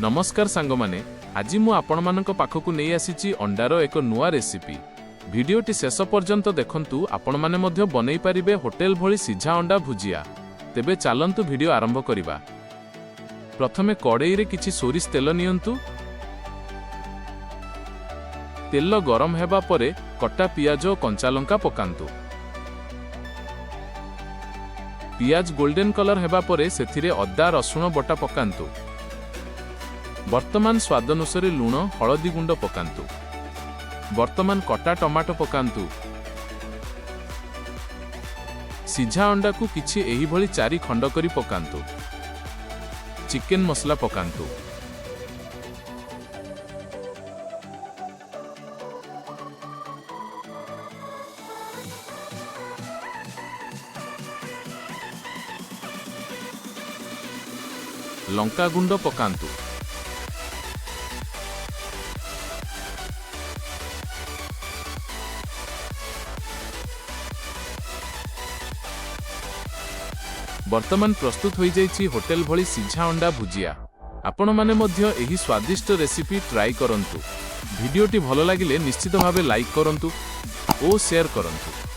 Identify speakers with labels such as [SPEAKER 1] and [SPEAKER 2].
[SPEAKER 1] ନମସ୍କାର ସାଙ୍ଗମାନେ, ଆଜି ମୁଁ ଆପଣମାନଙ୍କ ପାଖକୁ ନେଇ ଆସିଛି ଅଣ୍ଡାର ଏକ ନୂଆ ରେସିପି। ଭିଡିଓଟି ଶେଷ ପର୍ଯ୍ୟନ୍ତ ଦେଖନ୍ତୁ, ଆପଣମାନେ ମଧ୍ୟ ବନେଇ ପାରିବେ ହୋଟେଲ ଭଳି ସିଝା ଅଣ୍ଡା ଭୁଜିଆ। ତେବେ ଚାଲନ୍ତୁ, ଭିଡିଓ ଆରମ୍ଭ କରିବା। ପ୍ରଥମେ କଡ଼େଇରେ କିଛି ସୋରିଷ ତେଲ ନିଅନ୍ତୁ। ତେଲ ଗରମ ହେବା ପରେ କଟା ପିଆଜ ଓ କଞ୍ଚା ଲଙ୍କା ପକାନ୍ତୁ। ପିଆଜ ଗୋଲ୍ଡେନ କଲର ହେବା ପରେ ସେଥିରେ ଅଦା ରସୁଣ ବଟା ପକାନ୍ତୁ। ବର୍ତ୍ତମାନ ସ୍ୱାଦାନୁସାରେ ଲୁଣ, ହଳଦୀ ଗୁଣ୍ଡ ପକାନ୍ତୁ। ବର୍ତ୍ତମାନ କଟା ଟମାଟୋ ପକାନ୍ତୁ। ସିଝା ଅଣ୍ଡାକୁ କିଛି ଏହିଭଳି ଚାରି ଖଣ୍ଡ କରି ପକାନ୍ତୁ। ଚିକେନ ମସଲା ପକାନ୍ତୁ। ଲଙ୍କା ଗୁଣ୍ଡ ପକାନ୍ତୁ। ବର୍ତ୍ତମାନ ପ୍ରସ୍ତୁତ ହୋଇଯାଇଛି ହୋଟେଲ ଭଳି ସିଝା ଅଣ୍ଡା ଭୁଜିଆ। ଆପଣମାନେ ମଧ୍ୟ ଏହି ସ୍ୱାଦିଷ୍ଟ ରେସିପି ଟ୍ରାଏ କରନ୍ତୁ। ଭିଡିଓଟି ଭଲ ଲାଗିଲେ ନିଶ୍ଚିତ ଭାବେ ଲାଇକ୍ କରନ୍ତୁ ଓ ସେୟାର କରନ୍ତୁ।